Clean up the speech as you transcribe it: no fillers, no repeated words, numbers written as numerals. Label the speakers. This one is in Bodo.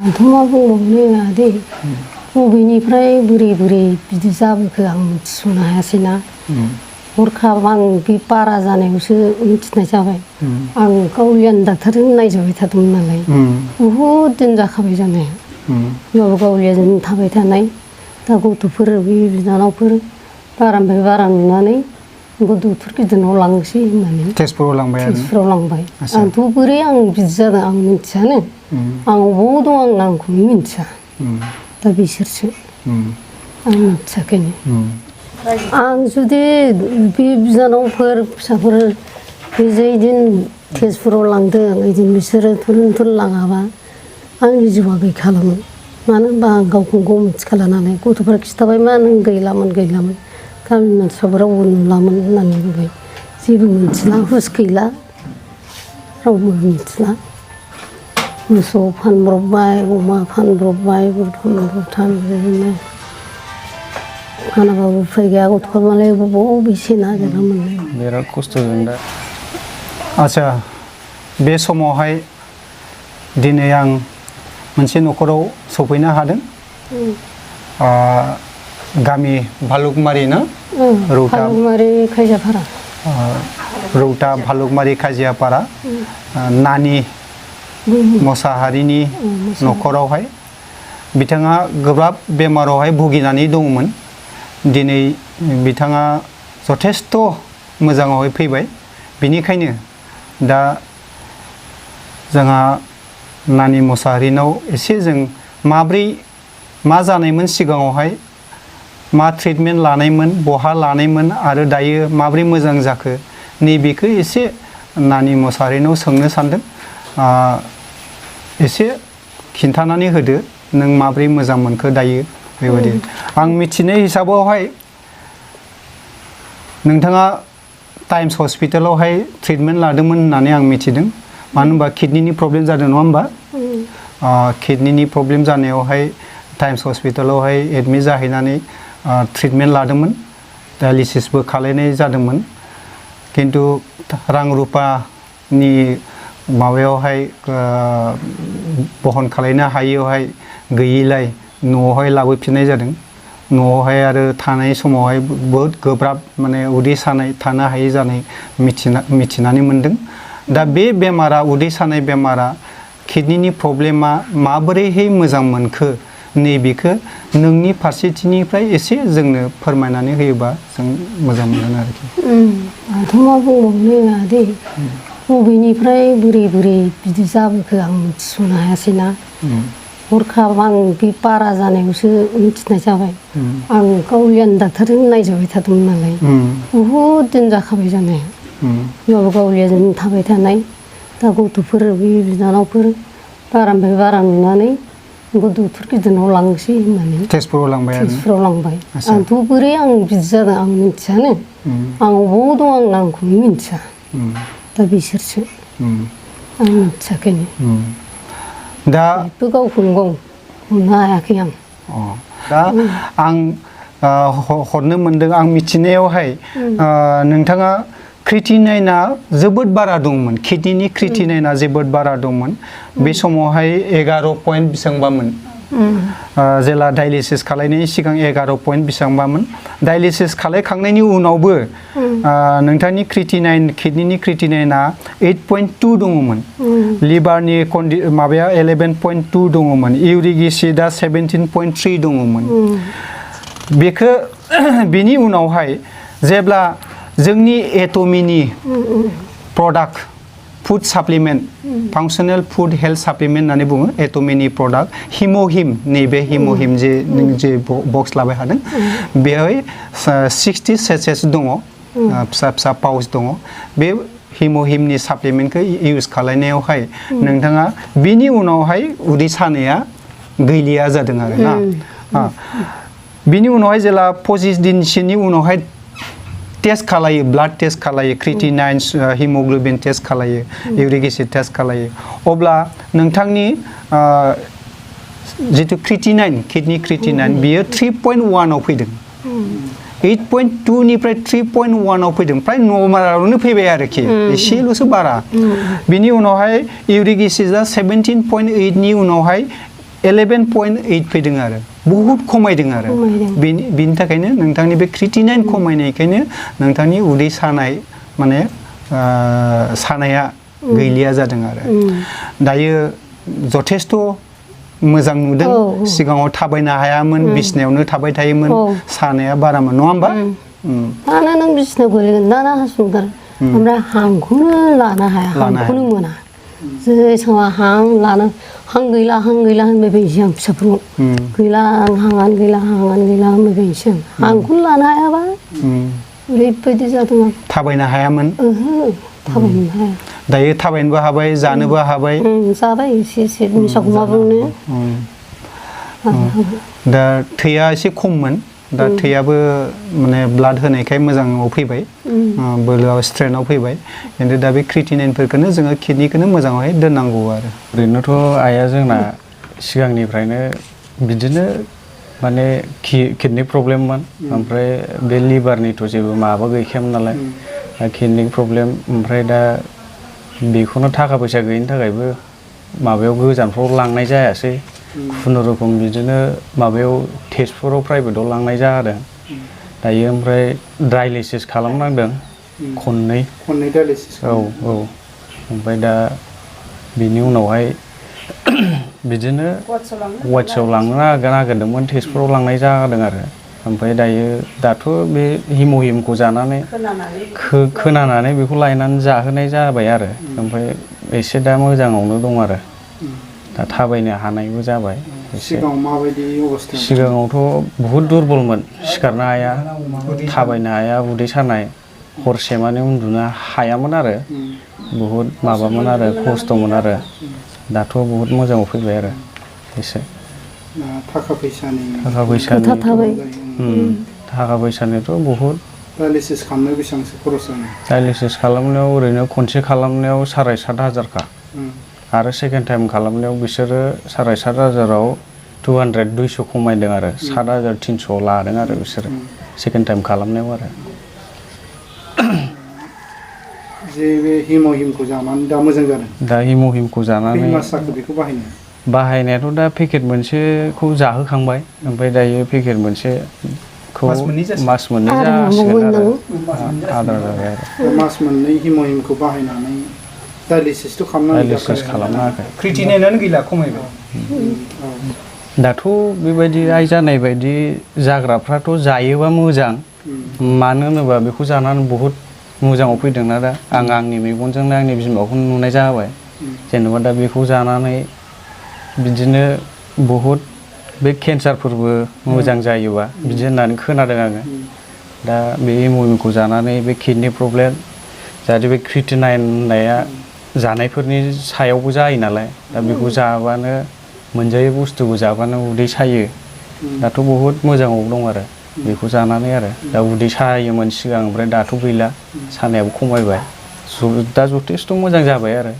Speaker 1: आंथ' मा बुंबावनो आदै बबेनिफ्राय बोरै बिदि जाबोखो आं मिथिस'नो हायासैना हरखाब आं बे बारा जानायावसो मिथिनाय जाबाय आं गावलियानि डाक्टारजों नायजाबाय थादोंमोन नालाय बहुद दिन जाखाबाय जानाया होमबाबो गावलियाजों थाबाय थानाय दा गथ'फोर बे बिनानावफोर बारानिफ्राय बारा नुनानै डक्टर गिदिरनाव लांसै होननानै टेस्टफोराव लांबाय आंथ' बोरै आं बिदि जादों आं मिथियानो आं अबाव दं आं नामखौनो मिथिया दा बिसोरसो आं मिथियाखैनो आं जुदि बे बिनानावफोर फिसाफोर बिदिनो टेस्टफोराव लांदों बिदिनो बिसोरो थुन लाङाबा आंनि जिउआ गैखालामोन मानो होनबा आं गावखौनो गाव मिथिखाला नालाय गथ'फोरा खिथाबाय मा नों गैलामोन गामिनि मानसिफ्राबो रावबो नुलामोन होननानै बुंबाय जेबो मिथिला हुस गैला रावबो मिथिला मोसौ फानब्रबबाय अमा फानब्रबबाय गरथाम बिदिनो फानाबाबो उफाय गैया गथ'फोर मालाय बबाव बेसे नागिरना मोननाय
Speaker 2: बिराद खस्थ'जों दा आच्छा बे समावहाय दिनै आं मोनसे न'खराव सफैनो हादों गामि भालुकमारि ना
Speaker 1: भालुकमारि खायजापारा
Speaker 2: रौता भालुकमारि खाजियापारा नानि मोसाहारिनि न'खरावहाय बिथाङा गोब्राब बेमारावहाय भुगिनानै दंमोन दिनै बिथाङा जथेस्थ' मोजाङावहाय फैबाय बिनिखायनो दा जोंहा नानि मोसाहारिनाव एसे जों माब्रै मा जानायमोन सिगाङावहाय मा ट्रिटमेन्ट लानायमोन बहा लानायमोन आरो दायो माब्रै मोजां जाखो नैबेखौ एसे नानि मोसाहारिनाव सोंनो सानदों एसे खिन्थानानै होदो नों माब्रै मोजां मोनखो दायो बेबायदि आं मिथिनाय हिसाबावहाय नोंथाङा टाइम्स हस्पिटालावहाय ट्रिटमेन्ट लादोंमोन होननानै आं मिथिदों मानो होनबा किडनिनि प्रब्लेम जादों नङा होनबा किडनिनि प्रब्लेम जानायावहाय टाइम्स हस्पिटालावहाय एडमिट जाहैनानै ट्रिटमेन्ट लादोंमोन डायलिसिसबो खालायनाय जादोंमोन किन्तु रां रुपानि माबायावहाय बहन खालायनो हायैयावहाय गैयैलाय न'आवहाय लाबोफिननाय जादों न'आवहाय आरो थानाय समावहाय बहुद गोब्राब माने उदै सानाय थानो हायै जानाय मिथिनानै मोनदों दा बे बेमारा उदै सानाय बेमारा किडनिनि प्रब्लेमा माबोरैहाय मोजां मोनखो नैबेखौ नोंनि फारसेथिंनिफ्राय एसे जोंनो फोरमायनानै होयोबा जों मोजां मोनगोन आरोखि
Speaker 1: आंथ' मा बुंबावनो आदै बबेनिफ्राय बोरै बिदि जाबोखो आं मिथिस'नो हायासैना हरखाब आं बे बारा जानायावसो मिथिनाय जाबाय आं गावलियानि डाक्टारजों नायजाबाय थादोंमोन नालाय बहुद दिन जाखाबाय जानाया होमबाबो गावलियाजों थाबाय थानाय दा गथ'फोर बे बिनानावफोर बारानिफ्राय बारा नुनानै डक्टर गिदिरनाव लांसै होननानै टेस्टफोराव लांबाय आंथ' बोरै आं बिदि जादों आं मिथियानो आं अबाव दं आं नामखौनो मिथिया दा बिसोरसो आं मिथियाखैनो
Speaker 2: दा
Speaker 1: गावखौनो गाव हमनो हायाखै आं
Speaker 2: दा आं हरनो मोनदों आं मिथिनायावहाय नोंथाङा क्रिटिनाइना जोबोद बारा दंमोन किडनिनि क्रिटिनाइना जोबोद बारा दंमोन बे समावहाय 11 पइन्ट बेसेबांबामोन जेला डायलिसिस खालायनायनि सिगां 11 पइन्ट बेसेबांबामोन डायलिसिस खालायखांनायनि उनावबो नोंथांनि किडनिनि क्रिटिनाइना 8.2 दङमोन लिभारनि माबाया 11.2 दङमोन इउरिक एसिडआ 17.3 दङमोन बेखौ बिनि उनावहाय जेब्ला जोंनि एटमीनि product food supplement functional food health supplement होननानै बुङो एटमीनि प्रडाक्ट हिमोहिम नैबे हिमोहिम जे बक्स लाबाय हादों बेवहाय 60 सेचेस दङ फिसा पाउच दङ बे हिमोहिमनि साप्लिमेन्टखौ इउज खालायनायावहाय नोंथाङा बिनि उनावहाय उदै सानाया गैलिया जादों आरोना बिनि उनावहाय जेला 25 दिनसोनि उनावहाय टेस्ट खालायो ब्लाड टेस्ट खालायो क्रिटिनाइन हिमोग्लोबिन टेस्ट खालायो इउरिक एसिड टेस्ट खालायो अब्ला नोंथांनि जितु क्रिटिनाइन किडनि क्रिटिनाइन बियो 3.1 आव फैदों 8.2 निफ्राय 3.1 आव फैदों प्राय नर्मालावनो फैबाय आरोखि एसेल'सो बारा बिनि उनावहाय इउरिक एसिडआ 17.8 नि उनावहाय 11.8 फैदों आरो बहुत खमायदों आरो बिनि थाखायनो नोंथांनि बे क्रिटिनाइन खमायनायखायनो नोंथांनि उदै सानाय माने सानाया गैलिया जादों आरो दायो जथेस्थ' मोजां नुदों सिगाङाव थाबायनो हायामोन बिसनायावनो थाबाय थायोमोन सानाया बारामोन नङा होमबा
Speaker 1: दाना नों बिसनायाव गोलैगोन दाना हासुगार ओमफ्राय हांखौनो लानो हाया हांखौनो मोना जेसेबां हां लानो हां गैला होनबाय बायनोसै आं फिसाफोरखौ गैला हांआनो गैला होनबाय बायनोसै आं हांखौनो लानो हायाबा ओरैबायदि जादों आं
Speaker 2: थाबायनो हायामोन
Speaker 1: थाबायनो हाया
Speaker 2: दायो थाबायनोबो हाबाय जानोबो हाबाय
Speaker 1: जाबाय एसे मिसाखौ मा बुंनो
Speaker 2: दा थैया एसे खममोन दा थैयाबो माने ब्लाड होनायखाय मोजाङाव फैबाय बोलोआव स्ट्रेन्थआव फैबाय खिन्थु दा बे क्रिटिनाइनफोरखौनो जोङो किडनिखौनो मोजाङावहाय दोननांगौ आरो
Speaker 3: ओरैनोथ' आइया जोंना सिगांनिफ्रायनो बिदिनो माने किडनि प्रब्लेममोन ओमफ्राय बे लिभारनिथ' जेबो माबा गैखायामोन नालाय किडनि प्रब्लेम ओमफ्राय दा बेखौनो थाखा फैसा गैयिनि थाखायबो माबायाव गोजानफ्राव लांनाय जायासै खुनुरुखुम बिदिनो माबायाव तेजपुराव प्राइभेटाव लांनाय जादों दायो ओमफ्राय डायलिसिस खालामनांदों खननै
Speaker 2: डायलिसिस
Speaker 3: औ ओमफ्राय दा बिनि उनावहाय बिदिनो वाट्सआव लांनो नागिरदोंमोन तेजपुराव लांनाय जादों आरो ओमफ्राय दाथ' बे हिम'हिमखौ जानानै खोनानानै बेखौ लायनानै जाहोनाय जाबाय आरो ओमफ्राय एसे दा मोजाङावनो दं आरो दा थाबायनो हानायबो जाबाय सिगाङावथ' बहुद दुरबलमोन सिखारनो हाया थाबायनो हाया उदै सानाय हरसे माने उन्दुनो हायामोन आरो बहुद माबामोन आरो खस्थ'मोन आरो दाथ' बहुद मोजाङाव फैबाय आरो एसे
Speaker 2: थाखा फैसानि
Speaker 3: थाखा फैसानिथ' बहुद
Speaker 2: डायलिसिस खालामनायाव बेसेबांसो खरस जायो
Speaker 3: डायलिसिस खालामनायाव ओरैनो खनसे खालामनायाव 7,500 आरो सेकेन्ड टाइम खालामनायाव बिसोरो 7,500आव 200 खमायदों आरो 7,300 लादों आरो बिसोरो सेकेन्ड टाइम खालामनायाव आरो
Speaker 2: जे बे हिम'हिमखौ जानानै दा मोजां जादों
Speaker 3: दा हिम'हिमखौ जानानै
Speaker 2: बेखौ
Speaker 3: बाहायनायाथ' दा पेकेट मोनसेखौ जाहोखांबाय ओमफ्राय दायो पेकेट मोनसेखौ मास मोननै जासिगोन आरो आद्रा जाबाय आरो
Speaker 2: मास मोननै हिम'हिमखौ बाहायनानै डायलिसिस
Speaker 3: खालामनाङाखै
Speaker 2: क्रिटिनाइनानो गैला खमायबाय
Speaker 3: दाथ' बेबायदि आइ जानाय बायदि जाग्राफ्राथ' जायोबा मोजां मानो होनोबा बेखौ जानानै बहुद मोजाङाव फैदोंना दा आंनि मेगनजोंनो आंनि बिमाखौनो नुनाय जाबाय जेनेबा दा बेखौ जानानै बिदिनो बहुद बे केन्सारफोरबो मोजां जायोबा बिदि होननानै खोनादों आङो दा बे हिम'हिमखौ जानानै बे किडनि प्रब्लेम जाहाथे बे क्रिटिनाइन होननाया जानायफोरनि सायावबो जायो नालाय दा बेखौ जाबानो मोनजायै बुस्थुखौ जाबानो उदै सायो दाथ' बहुद मोजाङाव दं आरो बेखौ जानानै आरो दा उदै सायोमोन सिगां ओमफ्राय दाथ' गैला सानायाबो खमायबाय दा जथेस्थ' मोजां जाबाय आरो